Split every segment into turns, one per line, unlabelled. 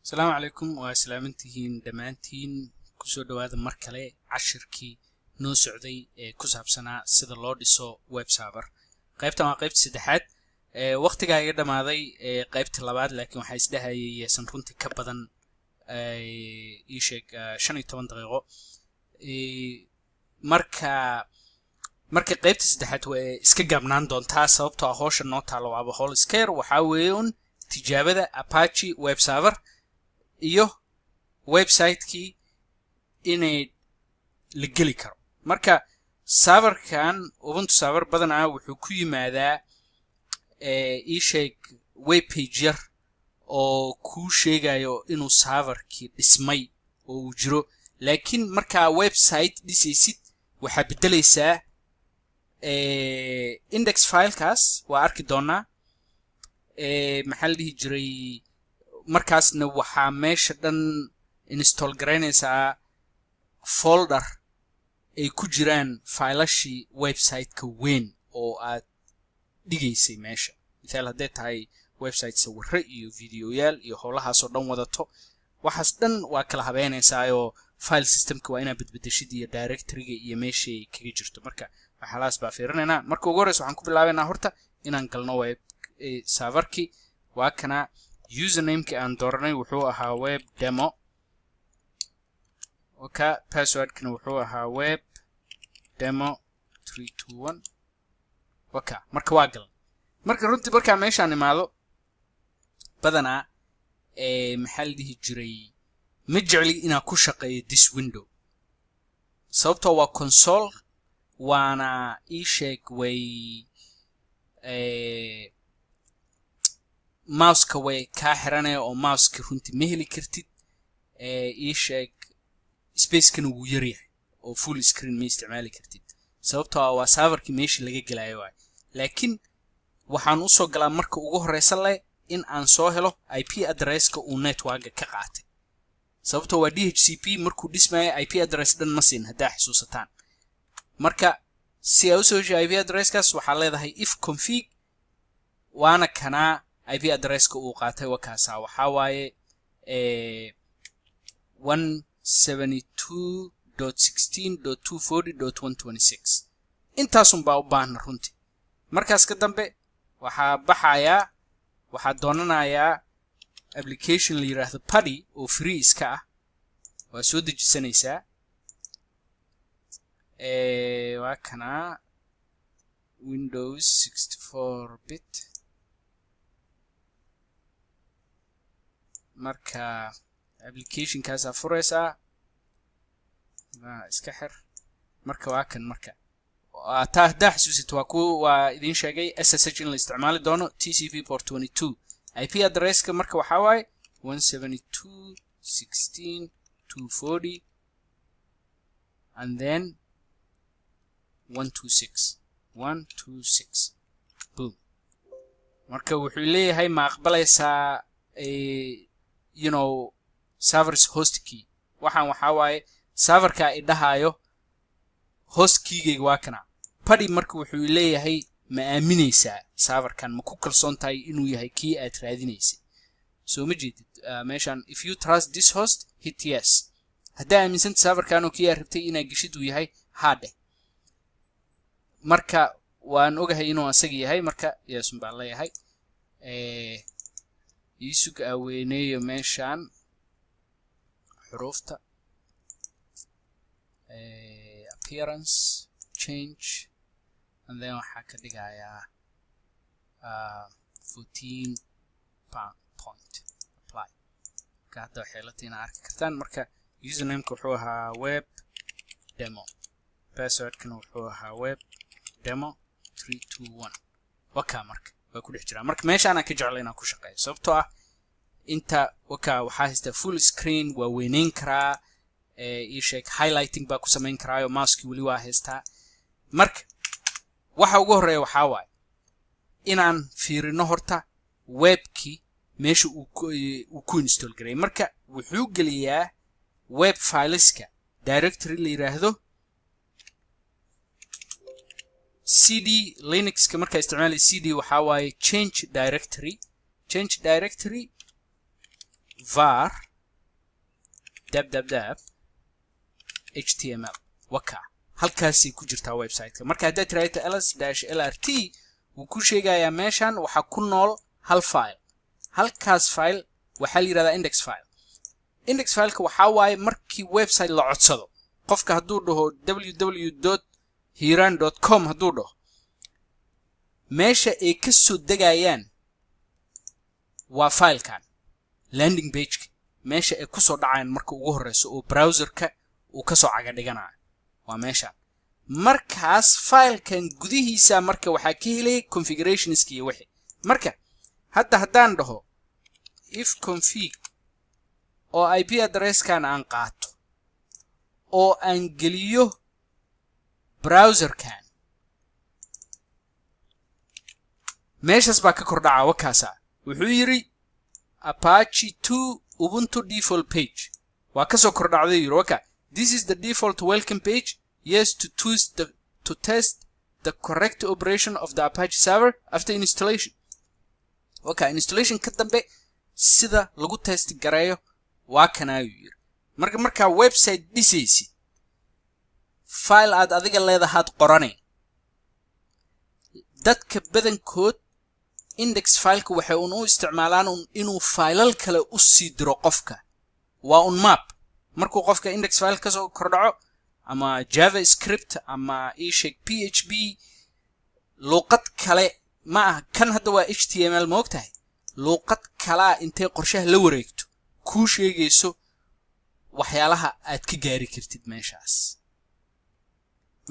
Asalaamu calaykum, waa islaamantihiin dhammaantiin. Kusoo dhowaada mar kale cashirkii noo socday ee ku saabsanaa sida loo dhiso web server. Qaybtan waa qaybta saddexaad. Waqtigaa iga dhammaaday qaybta labaad, laakiin waxaa isdhahayay yeesan runtii ka badan ii sheeg 15 daqiiqo. Marka qaybta saddexaad way iska gaabnaan doontaa, sababtoo ah howsha noo taalo waaba howl iska yar. Waxaa weeye un tijaabada Apache web server iyo website-kii inay la geli karo. Marka serverkan Ubuntu server badanaa wuxuu ku yimaadaa ii sheeg web page yar oo kuu sheegayo inuu serverkii dhismay oo uu jiro, laakiin markaa website dhisaysid waxaa beddelaysaa index filekaas, waa arki doonaa. Maxaa la dhihi jiray, markaasna waxaa meesha dhan install garaynaysaa folder ay ku jiraan faylashii website-ka weyn oo aad dhigaysay meesha. Mithaal, hadday tahay website sawirro iyo videoyaal iyo howlahaasoo dhan wadato, waxaas dhan waa kala habeenaysaayoo file systemka waa inaad bedbedeshid iyo directoryga iyo meeshay kaga jirto. Marka waxyaalahaas baa fiirinaynaa. Marka ugu horreysa waxaan ku bilaabaynaa horta inaan galno web serverkii. Waa kana usernameki aan dooranay, wuxuu ahaa web demo oka, passwordkana wuxuu ahaa web demo 321 waka. Marka waa galan. Marka runtii markaa meeshaan imaado badanaa, maxaa la dhihi jiray, ma jecli inaan ku shaqeeyo this window, sababtoo waa console, waana ii sheeg way mouseka way kaa xiranaya oo mouseka runtii ma heli kartid. Ii sheeg spacekana wuu yaryahay oo full screen ma isticmaali kartid, sababtoo ah waa serverkii meeshii laga gelayo waay. Laakiin waxaan usoo galaa marka ugu horeysa leh in aan soo helo IP addresska uu networka ka qaatay, sababtoo waa DHCP markuu dhismayo IP address dhan ma siin, haddaa xasuusataan. Marka si aa usoo heshay IP addresskaas, waxaa leedahay ifconfig, waana kanaa IP addresska uu qaatay. Wakaasa waxaa waaye 172.16.240.126. Intaasun baa u baahna runtii. Markaas ka dambe waxaa baxayaa, waxaa doonanayaa application la yidhaahdo PuTTY oo free iska ah, waa soo dejisanaysaa. Waa kanaa Windows 64 bit. Marka applicationkaasaa furaysaa, waa iska xir. Marka waa kan. Marka taa haddaa xasuusit, waa ku waa idiin sheegay SSH in la isticmaali doono, TCP port 22. IP addresska marka waxaa waaye 172 16 240 and then 126 126, boom. Marka wuxuu leeyahay, ma aqbalaysaa servers host key? Waxaan waxaa waaye serverka i dhahayo host keygayga waa kana PuTTY. Marka wuxuu leeyahay, ma aaminaysaa serverkan? Ma ku kalsoon tahay inuu yahay kii aad raadinaysay? Soo ma jeedid meeshan? "If you trust this host, hit yes." Haddaa aaminsanta serverkan oo kii aad rabtay inaad geshid uu yahay, haadheh. Marka waan ogahay inuu asaga yahay, marka yes un baan leeyahay. Iisug aweyneeyo meeshan xuruufta, appearance, change, and then waxaa ka dhigayaa 14 point, apply. Marka hadda waxay la tahay inaad arki kartaan. Marka usernameka wuxuu ahaa web demo, passwordkana wuxuu ahaa web demo 321 waka. Marka waa ku dhex jiraa. Marka meeshaanaan ka jeclay inaan ku shaqeeyo, sababtoo ah inta waka waxaa haystaa full screen, waa weyneyn karaa, ii sheeg highlighting baa ku samayn karaayo, mousekii weli waa haystaa. Marka waxa ugu horreeya waxaa waaye inaan fiirino horta webkii meesha uu ku install garay. Marka wuxuu geliyaa web fileska directory la yiraahdo cd. Linuxka markaa isticmaalay cd waxaa waaye change directory, change directory. var www html. Waka halkaasay ku jirtaa website-ka. Marka haddaad tiraahdo ls dash lrt, wuu ku sheegayaa meeshan waxaa ku nool hal file. Halkaas file waxaa la yidhahdaa index file. Index fileka waxaa waaye markii website la codsado, qofka hadduu dhaho www.hiran.com hadduu dhaho, meesha ay ka soo degayaan waa filekan landing pageka, meesha ay kusoo dhacayaan marka ugu horeyso oo browserka uu kasoo caga dhiganayo waa meeshan. Markaas filekan gudihiisa marka waxaa ka helaya configurationska iyo wixii. Marka hadda haddaan dhaho ifconfig oo IP addresskan aan qaato oo aan geliyo browserkan, meeshaas baa ka kordhaca. Wakaasa wuxuu yidhi Apache 2 Ubuntu default page waa kasoo kordhacday, yiri waka "This is the default welcome page. Yes, to test the correct operation of the Apache server after installation." Waka installation ka dambe sida lagu test gareeyo waa kanaayuu yiri. Marka markaa website dhisaysid, file aad adiga leedahaad qoranay. Dadka badankood index fileka waxay un u isticmaalaan un inuu faylal kale u sii diro qofka. Waa un map. Markuu qofka index file kasoo kordhaco, ama JavaScript ama isheeg PHP, luuqad kale ma aha kan hadda waa HTML, ma og tahay? Luuqad kalaa intay qorshaha la wareegto kuu sheegayso waxyaalaha aad ka gaari kartid meeshaas.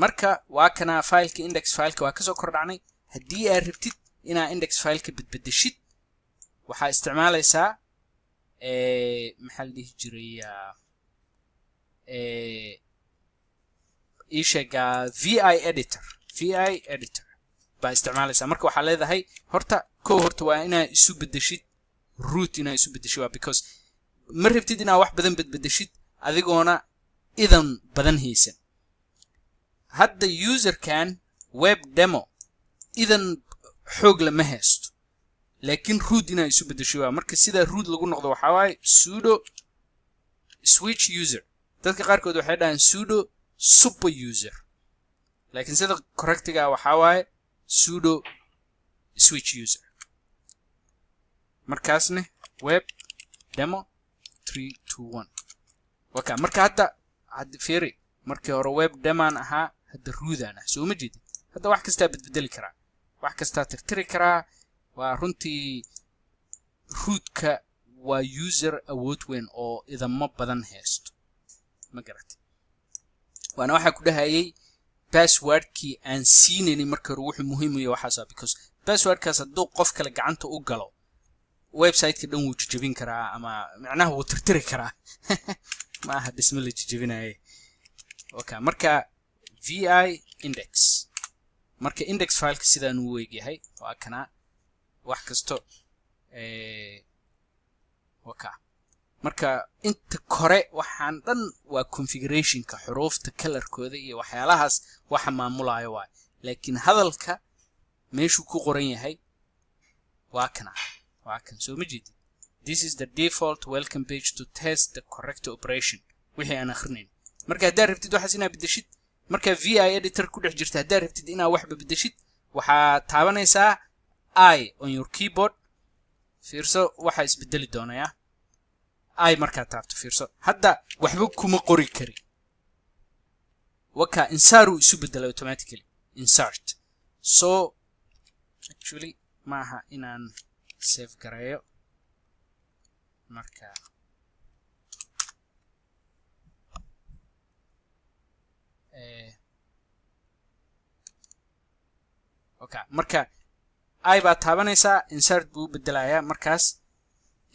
Marka waa kanaa fileka, index fileka waa kasoo kordhacnay. Haddii aad rabtid inaa index fileka bedbedeshid, waxaa isticmaalaysaa, maxaa la dhihi jiray, ii sheegaa, vi editor. Vi editor baa isticmaalaysaa. Marka waxaa leedahay horta kow, horta waa inaa isu bedeshid root, inaa isu bedeshid waa because ma rabtid inaa wax badan bedbedeshid adigoona idan badan haysan. Hadda userkan web demo idan xoog lama haysto, laakiin root inaa isu bedesho waa. Marka sidaa root lagu noqdo waxaa waaye sudo switch user. Dadka qaarkood waxay dhahaan sudo super user, laakiin sida correctiga waxaa waaye sudo switch user, markaasne web demo 3 2 1. Waka marka hadda fiiri, markii hore web demaan ahaa, hadda root-aan ah, soo ma jeedid? Hadda wax kastaa bedbedeli karaa, wax kastaa tirtiri karaa. Waa runtii rootka waa user awood weyn oo idamo badan haysto, ma garatay? Waana waxaa ku dhahayay passwordkii aan siinaynin marka hore wuxuu muhiim u yahay waxaas, because passwordkaas hadduu qof kale gacanta u galo, website-ka dhan wuu jejebin karaa, ama macnaha wuu tirtiri karaa. Ma aha dhisme la jejebinaye. Okay, marka vi index, marka index fileka sidaan uu egyahay waa kana. Wax kasto waka. Marka inta kore waxaan dhan waa configurationka, xuruufta colorkooda iyo waxyaalahaas waxa maamulayo waay, laakiin hadalka meeshuu ku qoran yahay waa kana, waa kan, soo ma jeedid? "This is the default welcome page to test the correct operation," wixii aan akhrinayn. Marka haddaad rabtid waxaas inaad bedeshid, marka vi editor ku dhex jirta, haddaad rabtid inaad waxba bedeshid, waxaa taabanaysaa I on your keyboard. Fiirso waxaa isbedeli doonaya I markaad taabto. Fiirso, hadda waxba kuma qori kari. Waka insert uu isu bedelay automatically insert. So actually maaha inaan save gareeyo. Marka okay, marka I baad taabanaysaa, insert buu u bedelayaa. Markaas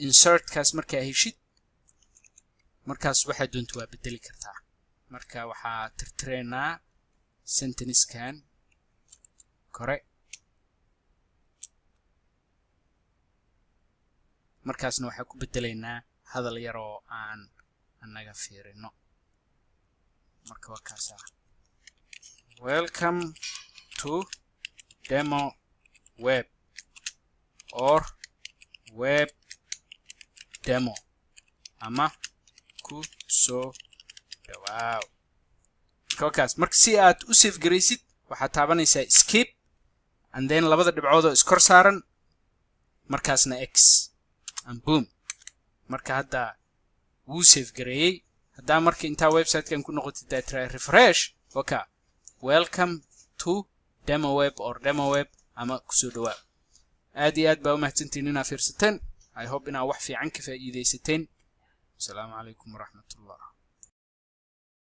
insertkaas markaa heshid, markaas waxaa doonta waa bedeli kartaa. Marka waxaa tirtireynaa senteniskan kore, markaasna waxaa ku bedelaynaa hadal yar oo aan annaga fiirino. Marka waa kaasaa "Welcome to demo web" or "web demo". Ama ku soo dhawaaw. Marka wakaas. Marka si aad u save garaysid, waxaad taabanaysaa Escape and then labada dhibcood oo iskor saaran, markaasna X, and boom. Marka hadda wuu save gareeyey. Haddaa marka intaa websitekan ku noqotid aad try refresh, waka, "Welcome to demo web" or "demo web" ama kusoo dhawaa. Aad iyo aad baa u mahadsantihiin inaa fiirsateen. I hope inaa wax fiican ka faa'iidaysateen. Asalaamu calaykum waraxmatullah.